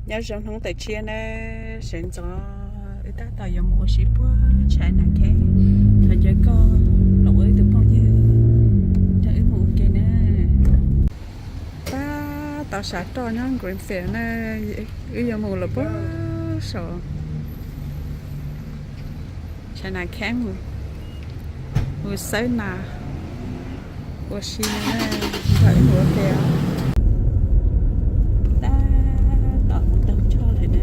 Nyob zoo hnub tawm tshiab nawb, sawv ntxov wb tab tom yuav mus ua si puag China Camp. Thov caw koj los ua wb tus phooj ywg nrog wb mus ua ke nawb. Tab tom sam roj nyob Greenfield na, wb yuav mus lawm puag saum China Camp mus xawb nas ua si na, nrog wb mus ua ke os. Tab tom mus taug choj lawm na.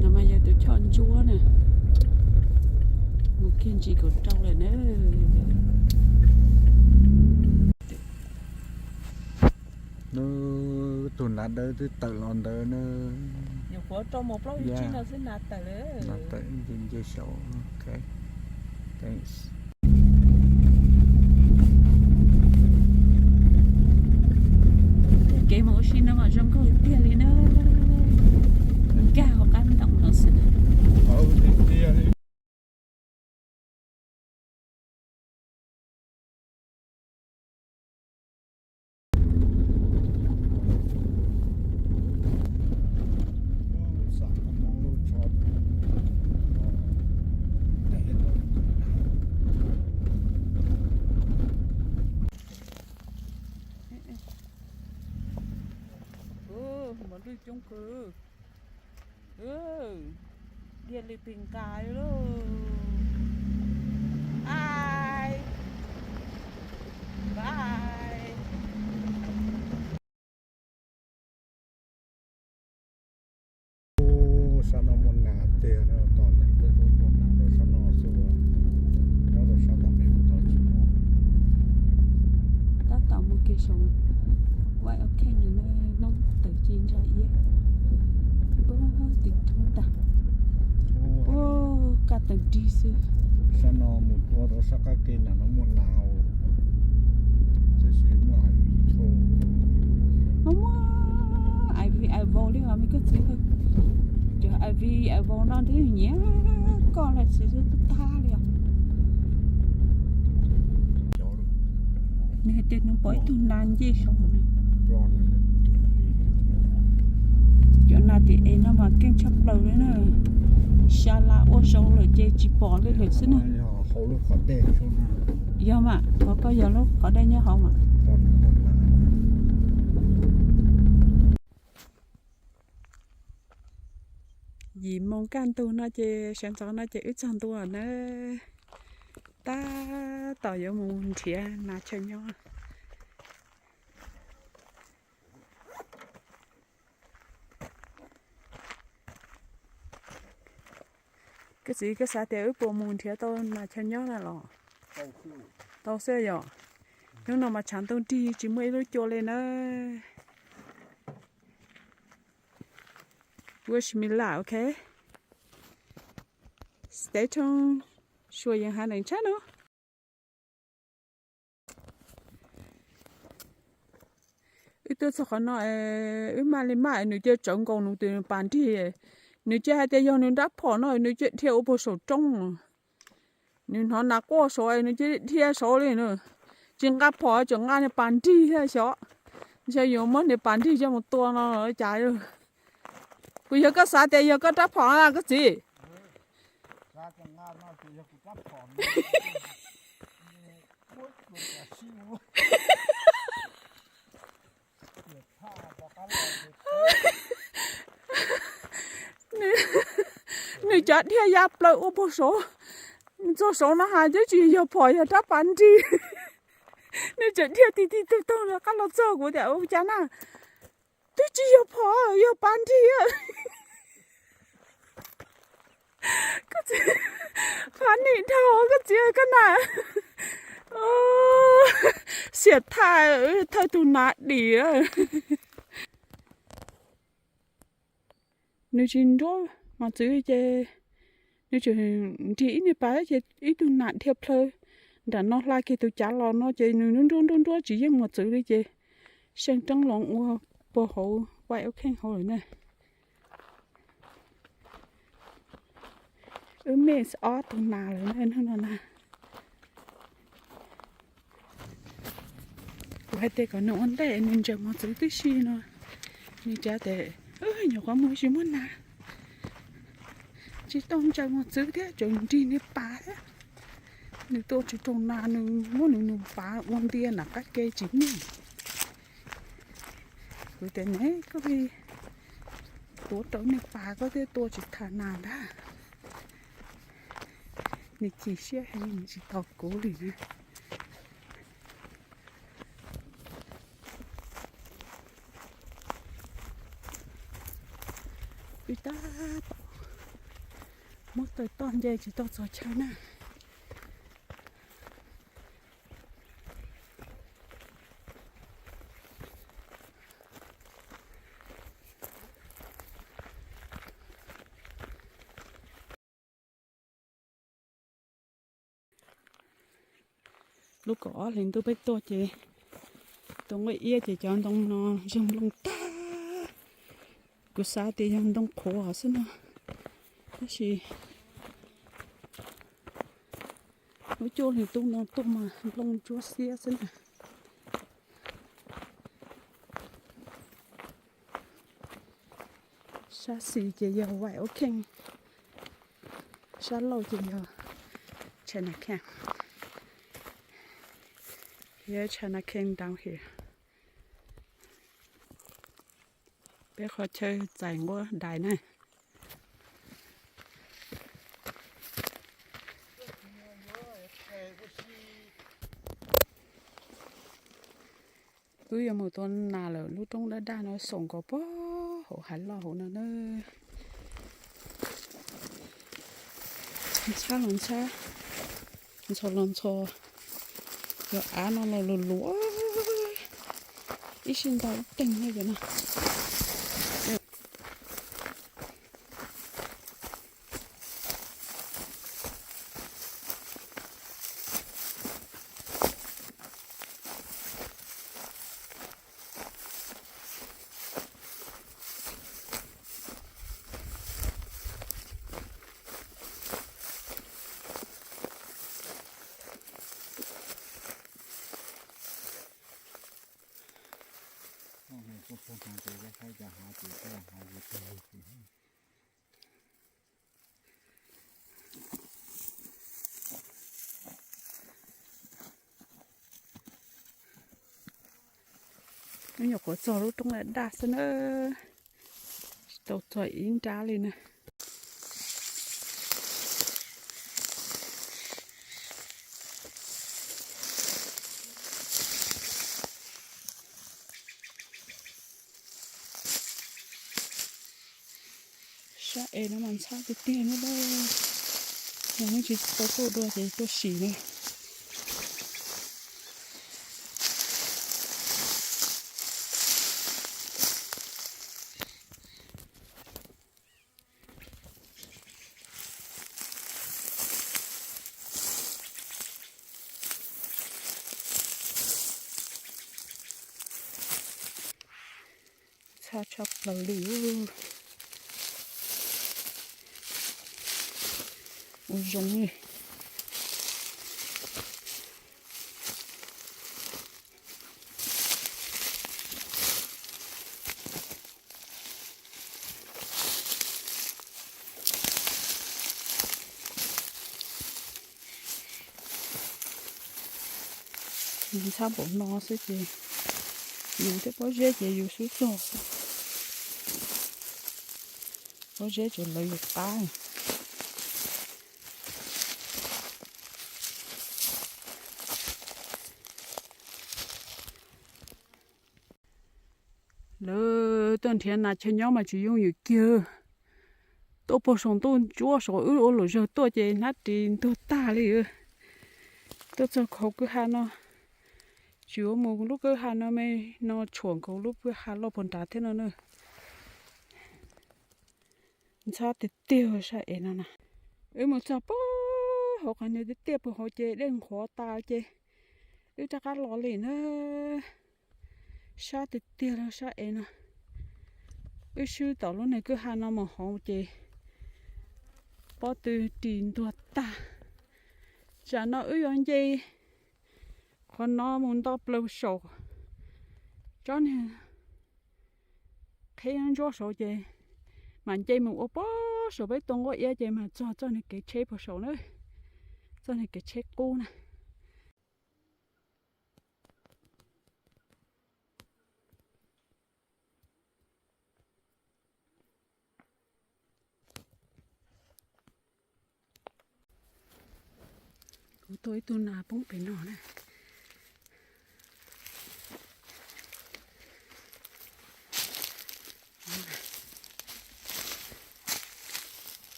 No mas yog tus choj ntsuab na, mus kiag ntsis kaum rau lawm na. Nws tus nas dawb twb tawm los ntawd na. Nyuam qhuav rau mus plaub tsib no xwb nas tawm lawm. Nas tawm nce nce saud. Ok. Thanks. Kev mus ua si no mas zoo nkauj tiag li na. Nkag hauv qab ntoo no xwb na. Mos lwj coob kawg. Dhia li pis nqa li lauj. Bye. Bye. Sab no muaj nas tiag, tos neeg peb tua nas rau sab no xwb, nyob rau sab tom peb mus tod tsis muaj. Tab tom mus kev saum White Oak Camp no, hnub tawm ci ntsa iab puag tim roob ntag. Ua kaj teev dig xwb. Sab no mus tua rau sab qab ke nram no muaj nas, tab sis muaj iv tshaj. Muaj iv iv vau li os me koj txiv. Cov iv iv vau no twb nyiam koj lawm xwb twb tag li os. Nws hais tias nws pom ib tug nas nce saud no. Cov nas tim es no mas keej tshaj plaws li na. Xya la ua saud lawm ces tsis pom li lawm xwb na. Yog mas, qhov ko yog lub qhov dej nyob hauv mas. Yim moo kaj ntug no ces sawv ntxov no ces wb txog ntua na. Tab tom yuav mus nrhiav nas chaw nyob. Koj txiv, koj xav tias wb puas mus nrhiav tau nas chaw nyob na los? Tau xwb yom. Hnub no mas tshav ntuj nrig tsis muaj ib lub cua li na. Wish me luck, ok? Stay tuned. Sua yeej hav neem tshaj no. Wb tuaj txog qhov no, wb maj li maj nws cia tsawv nkaus nws tus pas nrig. Nws cia hais tias yog nws nrab phom no nws cia dhia ua puag saum roob. Nws hnov nas quaj saud nws cia dhia saud li na. Tsis nqa phom tseem nqa niag pas nrig thiab xyov. Ntshe yuav muab niag pas nrig coj mus tua no los cas. Kuv yog koj xav tias yog koj rab phom na koj txiv. Nws cov dhia ya plaws ua puag saud, txog saud no hais twb tsis yog phom yog rab pas nrig. Nws tseem dhia ti ti tug taug rov qab los txog kuv tias ua cas na, twb tsis yog phom yog pas nrig. Koj txiv, funny dhau koj txiv koj na. Xiam thaj, thawj tus nas dim. Nws tsis nruab mos txwv ces nws tseem nrig ib niag pas ces ib tug nas dhia plhaw nram no hla kiag tus cav los no ces nws nruab nruab nruab tsis yeej mos txwv li ces seej reeb los ua puag hauv White Oak Camp hauv lawm na. Wb miss ob tug nas lawm na, hnub no na. Hais tias kom nws ua ntej nws ntsaws mos txwv tib si no, nws cav tias nyuam qhuav mus tsis muaj nas, tsis tau ntsaws mos txwv thiab tseem nrig niag pas thiab. Nws tuaj tsis raug nas, nws muab nws nws pas ua ntia nram qab ke tsis muaj. Kuv tias ne, koj li tuav rawv niag pas koj thiaj tua tsis tas nas ntag. Nws chim siab heev, nws tsis tos kuv li na. Wb tab tom muab taws toj nce tsis tau txog chaw na. Lub kaum ob hlis ntuj peb tuaj ces tuaj nqaij iab ces cov ntoo no zeeg nplooj tag. Kuv xav tias yog ntoo qhuav xwb no, tab sis lub cuaj hlis ntuj no tuaj mas nplooj ntsuab xiab xwb na. Sab xis ces yog White Oak Cane, sab laug ces yog China Cane. Here's China Cane down here. Peb qhov chaw txais nquab dais na. Twb yuav mus tua nas lawm, lub roob daj daj no xaus nkaus pog hauv hav loj hauv no na. Ntxhab los ntxhab, ntxhov los ntxhov, cov av no los lus lus, ib sij ntau ib teeg na cov no. Nyuam qhuav txog lub roob daj daj xwb na, tsis tau txog ib nrab li na. Sab es no mas ntxhab tiag tiag na, nws tsis tau tuaj dua ces tuaj sim na. Ntxhab tshaj plaws li. Ua zoo li. Ntxhab npaum no xwb ces yus thiab pob zeb ces yus xub txog xwb. Pob zeb tsuas lawv yus qab. Lawv tuaj nrhiav nas chaw nyob mas tsis yooj yim kiag. Tuaj puag saum ntuj ntsuab saum wb ua luam zawg tuaj ces hnab ris ntuag tag li. Tuaj txog khauv kwj ha no, tsis yuav mus lub kwj ha no me, no tshuam nkaus lub kwj ha loj puag nrad thiab no na. Ntxhab tiag tiag sab es no na. Wb mus txog puag hauv qhov niag tiaj tiaj puag hauv ces dej nqhuav tas ces wb rov qab los li na. Sab tiag tiag los sab es no. Wb swb tom lub niag kwj ha no mus hauv ces pob tw ris ntuag tag. Tsam no wb yuav nce qhov no mus nto plaws saum Tsob niag qheb ntsuab saud ces mas nce mus ua puag saum peb tus nkuaj iab ces mas txog txoj niag kev tsheb puag saud na, txoj niag kev tsheb qub na. Kuv tua ib tug nas poob pem no na.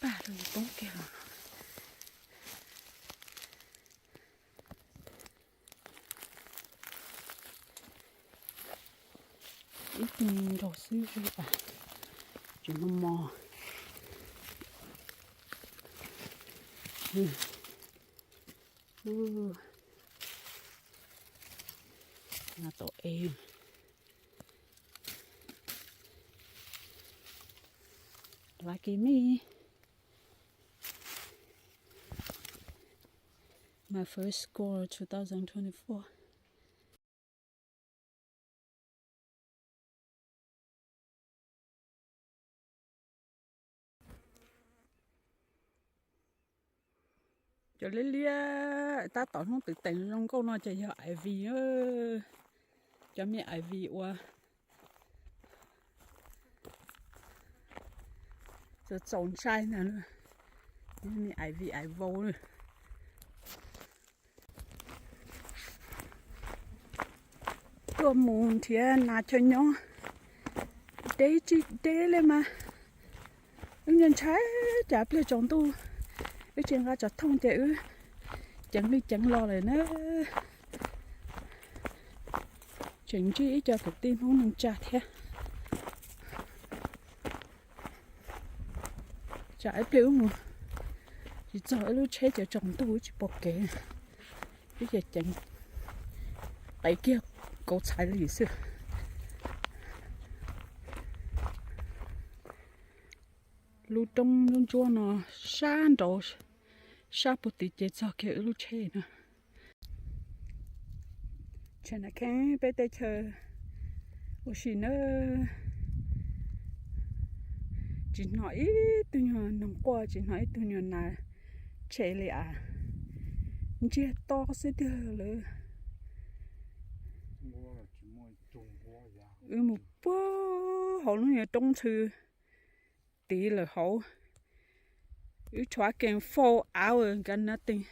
Paj lug poob kiag los. Ib tug nraug xwb, tsis mos mos. Nas tom ev. Lucky me. My first score two thousand twenty-four. Cov liab liab tab tom hnub twv teem zoo nkauj no ces yog ivy, cov me ivy uas txaus ntshai ntag, me ivy ivy. Tuaj mus nrhiav nas chaw nyob, deb tsis deb li mas wb ntshai ntshai cas pliag tsaus ntuj wb tsis nqa tsov thooj ces wb ceev li ceev los lawm na. Tseem ntsib ib co kwv tij Hmoob neej tsa thiab. Tsam ib pliag wb mus tsis txog wb lub tsheb ces tsaus ntuj wb tsis pom kev, wb ces ceev qev kiag kauv txhais li xwb. Lub roob lub ntsuab no sab nraud, sab puag tid ces txog kiag wb lub tsheb na. Tseem na kheev peb teb chaws ua si na, tsis hnov ib tug nyuag noog quaj, tsis hnov ib tug nyuag nas tshe li as. Ntsiag to xwb tiag lawm. Wb mus puag hauv lub nyuag roob ntxhw tid lawm hauv. Wb try again four hours, got nothing.